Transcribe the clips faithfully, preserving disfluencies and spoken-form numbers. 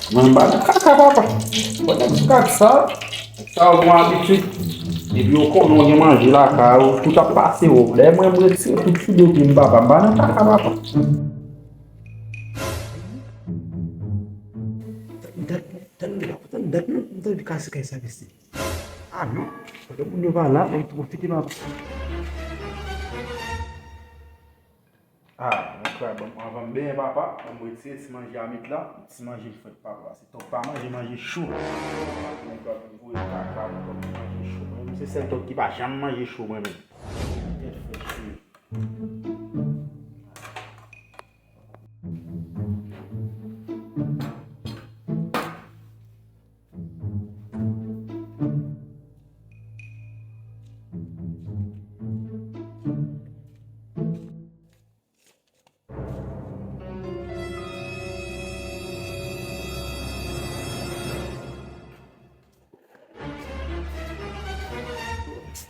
Mwen m pa nan kaka, papa. Mwen nèg sou kat sa. Sa yo gon abitid. Depi yo konnen w gen manje lakay ou, tout ap pase w. Lè mwen m retire tout sou do pye m, papa. M pa nan kaka, papa. Tann, tann, tann, tann, tann, m tande kase kay sa, mesye. Ah non, pandan moun yo pa la, mwen pwofite m ap. Ah, monchè, bon, anvan m benyen papa, ban m retire ti manje a met la, ti manje frèt papa, se tòg pa manje, manje cho. Nèg yo ap vin voye kaka, mwen kòm manje cho. Mwen menm se sèl tòg ki pa janm manje cho mwen menm. Tèt frèt cho.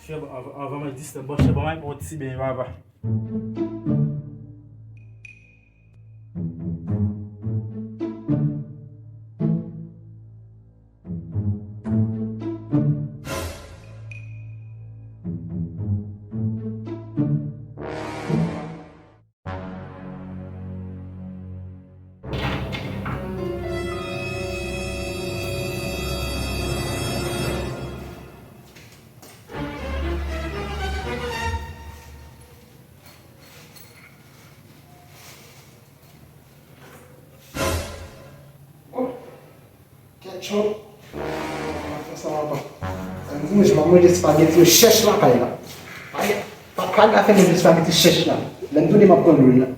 Chè, anvan, anvan mwen distan, bon, chè, ban mwen pran yon ti benyen, papa. Oh, ketchup. Sa fè sa papa. Sa m di, mwen, j ap manje espageti yo chèch lakay la. Pa, pa, pa ka fè manje espageti chèch la. Lè m tounen, m ap pran lwil la.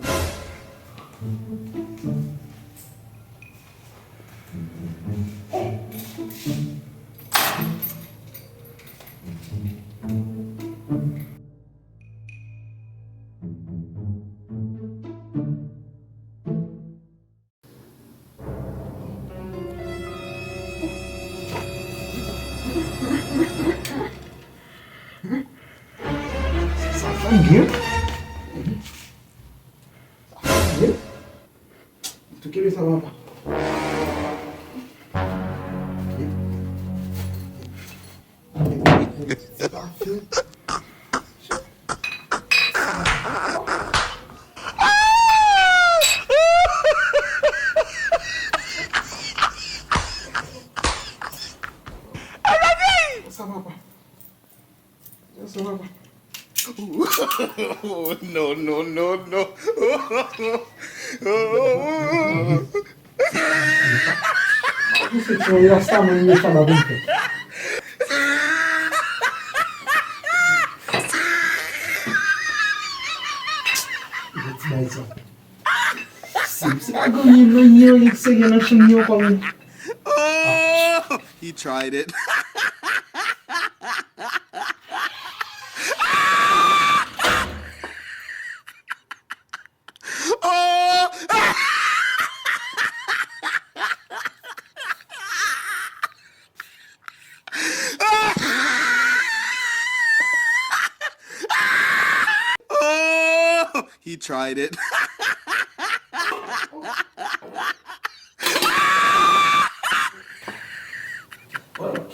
Sa fè m byen. Sa fè m byen. Tou kenbe sa, papa. Sa papa. Sa papa. Oh, no, no, no, no. Ou se ti yon rasta, mwen, mechan, m ap vin fè. Ti bagay sa. Se, se pa granmoun nan, nan, nan, se gen nan chanm yo kòm. Oh, he tried it. Oh! Oh! He tried it.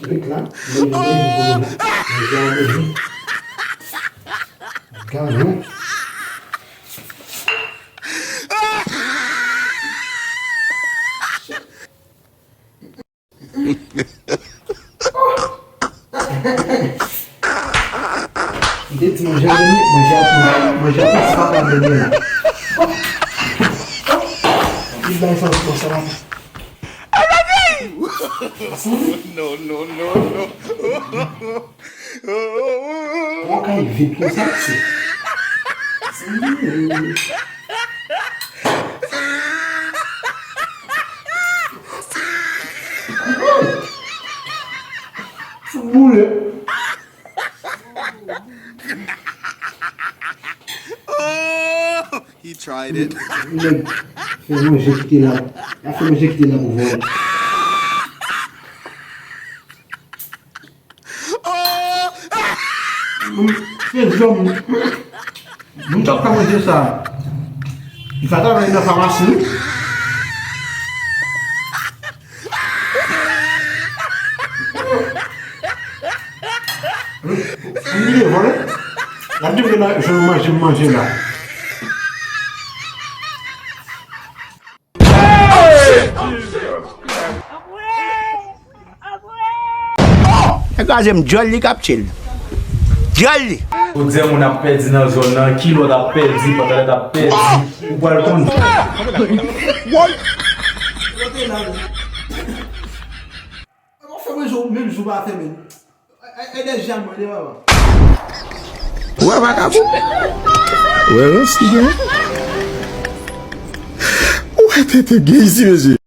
Ret la, mwen, mwen, mwen, mwen, mwen. Gade. M te di manje a dènye, manje a tou, manje a tou sa pa dènye la. Li bay sa konsa la. No, no, no, no. Ou kay vit konsa, se. Fout boule. Oh, he tried it. Nèg fè manje kite la. Fè manje kite la pou vòlè. Se zòm. Moun k ap fè manje sa, li pa travay nan famasi. Di m nan jan manje m manje la. Nèg la se m dyòl li k ap tchil. Dyòl li. Ou di moun ap pèdi nan zòn nan, kilòt ap pèdi, pantalèt ap pèdi. Ou pral konn. Ou fè mwen jou, menm jou pa fè menm. Ay, ay, ay, dèyè jan mwen, dèyè mwen. Ou wè vakabon? Ou wè ransi gen? Ou wè tete gen isi, mesye?